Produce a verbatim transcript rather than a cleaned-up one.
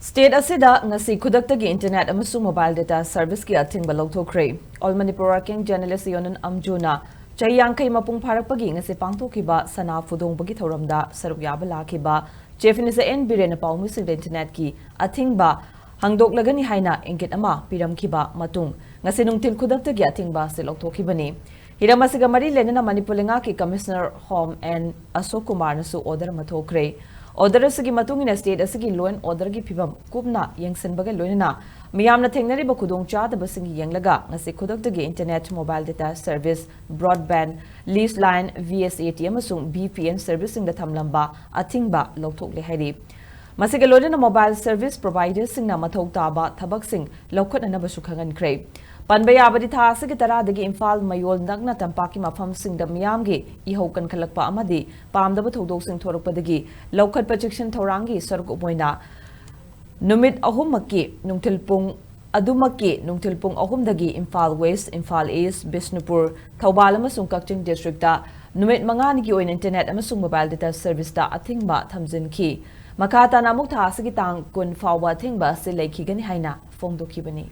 State ꯑꯁꯤꯗ ꯉꯁꯤ ꯈꯨꯗꯛꯇꯒꯤ internet ꯑꯃꯁꯨꯡ mobile data serviceꯀꯤ ꯑꯊꯤꯡꯕ ꯂꯧꯊꯣꯛꯈ꯭ꯔꯦ꯫ All Manipur Working Journalist Union, ꯑꯝꯖꯣꯅ ꯆꯍꯤ ꯌꯥꯡꯈꯩ ꯃꯄꯨꯡ ꯐꯥꯔꯛꯄꯒꯤ ꯉꯁꯤ ꯄꯥꯡꯊꯣꯛꯈꯤꯕ ꯁꯅꯥ ꯐꯨꯗꯣꯡꯕꯒꯤ ꯊꯧꯔꯝꯗ ꯁꯔꯨꯛ ꯌꯥꯕ ꯂꯥꯛꯈꯤꯕ Chief Minister ꯑꯦꯟ ꯕꯤꯔꯦꯟꯅ ꯄꯥꯎꯃꯤꯁꯤꯡꯗ internetꯀꯤ ꯑꯊꯤꯡꯕ ꯍꯥꯡꯗꯣꯛꯂꯒꯅꯤ ꯍꯥꯏꯅ ꯏꯪꯒꯤꯠ ꯑꯃ ꯄꯤꯔꯝꯈꯤꯕ ꯃꯇꯨꯡ, ꯉꯁꯤ ꯅꯨꯡꯊꯤꯜ ꯈꯨꯗꯛꯇꯒꯤ ꯑꯊꯤꯡꯕ ꯑꯁꯤ ꯂꯧꯊꯣꯛꯈꯤꯕꯅꯤ꯫ ꯍꯤꯔꯝ ꯑꯁꯤꯒ ꯃꯔꯤ ꯂꯩꯅꯅ ꯃꯅꯤꯄꯨꯔ ꯂꯩꯉꯥꯛꯀꯤ Commissioner Home ꯑꯦꯟ ꯑꯁꯣꯛ ꯀꯨꯃꯥꯔꯅꯁꯨ order ꯑꯃ ꯊꯣꯛꯈ꯭ꯔꯦ꯫ Order ꯑꯁꯤꯒꯤ ꯃꯇꯨꯡ ꯏꯟꯅ state ꯑꯁꯤꯒꯤ law and orderꯒꯤ ꯐꯤꯕꯝ ꯀꯨꯞꯅ ꯌꯦꯡꯁꯤꯟꯕꯒ ꯂꯣꯏꯅꯅ ꯃꯤꯌꯥꯝꯅ ꯊꯦꯡꯅꯔꯤꯕ ꯈꯨꯗꯣꯡꯆꯥꯗꯕꯁꯤꯡ ꯌꯦꯡꯂꯒ ꯉꯁꯤ ꯈꯨꯗꯛꯇꯒꯤ internet, mobile data service, broadband, lease line, V S A T ꯑꯃꯁꯨꯡ V P N serviceꯁꯤꯡꯗ ꯊꯝꯂꯝꯕ ꯑꯊꯤꯡꯕ ꯂꯧꯊꯣꯛꯂꯦ ꯍꯥꯏꯔꯤ꯫ ꯃꯁꯤꯒ ꯂꯣꯏꯅꯅ mobile service providerꯁꯤꯡꯅ ꯃꯊꯧ ꯇꯥꯕ ꯊꯕꯛꯁꯤꯡ ꯂꯧꯈꯠꯅꯅꯕꯁꯨ ꯈꯪꯍꯟꯈ꯭ꯔꯦ꯫ ꯄꯟꯕ ꯌꯥꯕꯗꯤ, ꯊꯥ ꯑꯁꯤꯒꯤ ꯇꯔꯥꯗꯒꯤ ꯏꯝꯐꯥꯜ ꯃꯌꯣꯜ ꯅꯛꯅ ꯇꯝꯄꯥꯛꯀꯤ ꯃꯐꯝꯁꯤꯡꯗ ꯃꯤꯌꯥꯝꯒꯤ ꯏꯍꯧ ꯀꯟꯈꯠꯂꯛꯄ ꯑꯃꯗꯤ ꯄꯥꯝꯗꯕ ꯊꯧꯗꯣꯛꯁꯤꯡ ꯊꯣꯔꯛꯄꯗꯒꯤ ꯂꯧꯈꯠꯄ ꯆꯦꯛꯁꯤꯟ ꯊꯧꯔꯥꯡꯒꯤ ꯁꯔꯨꯛ ꯑꯣꯏꯅ ꯅꯨꯃꯤꯠ ꯑꯍꯨꯝꯃꯛꯀꯤ ꯅꯨꯡꯊꯤꯜ ꯄꯨꯡ, ꯑꯗꯨꯃꯛꯀꯤ ꯅꯨꯡꯊꯤꯜ ꯄꯨꯡ ꯑꯍꯨꯝꯗꯒꯤ ꯏꯝꯐꯥꯜ West, ꯏꯝꯐꯥꯜ East, ꯕꯤꯁꯅꯨꯄꯨꯔ, ꯊꯧꯕꯥꯜ ꯑꯃꯁꯨꯡ ꯀꯛꯆꯤꯡ districtꯇ ꯅꯨꯃꯤꯠ ꯃꯉꯥꯅꯤꯒꯤ ꯑꯣꯏꯅ internet ꯑꯃꯁꯨꯡ mobile data serviceꯇ ꯑꯊꯤꯡꯕ ꯊꯝꯖꯤꯟꯈꯤ꯫ ꯃꯈꯥ ꯇꯥꯅ ꯑꯃꯨꯛ ꯊꯥ ꯑꯁꯤꯒꯤ ꯇꯥꯡ ꯀꯨꯟ ꯐꯥꯎꯕ ꯑꯊꯤꯡꯕ ꯑꯁꯤ ꯂꯩꯈꯤꯒꯅꯤ ꯍꯥꯏꯅ ꯐꯣꯡꯗꯣꯛꯈꯤꯕꯅꯤ꯫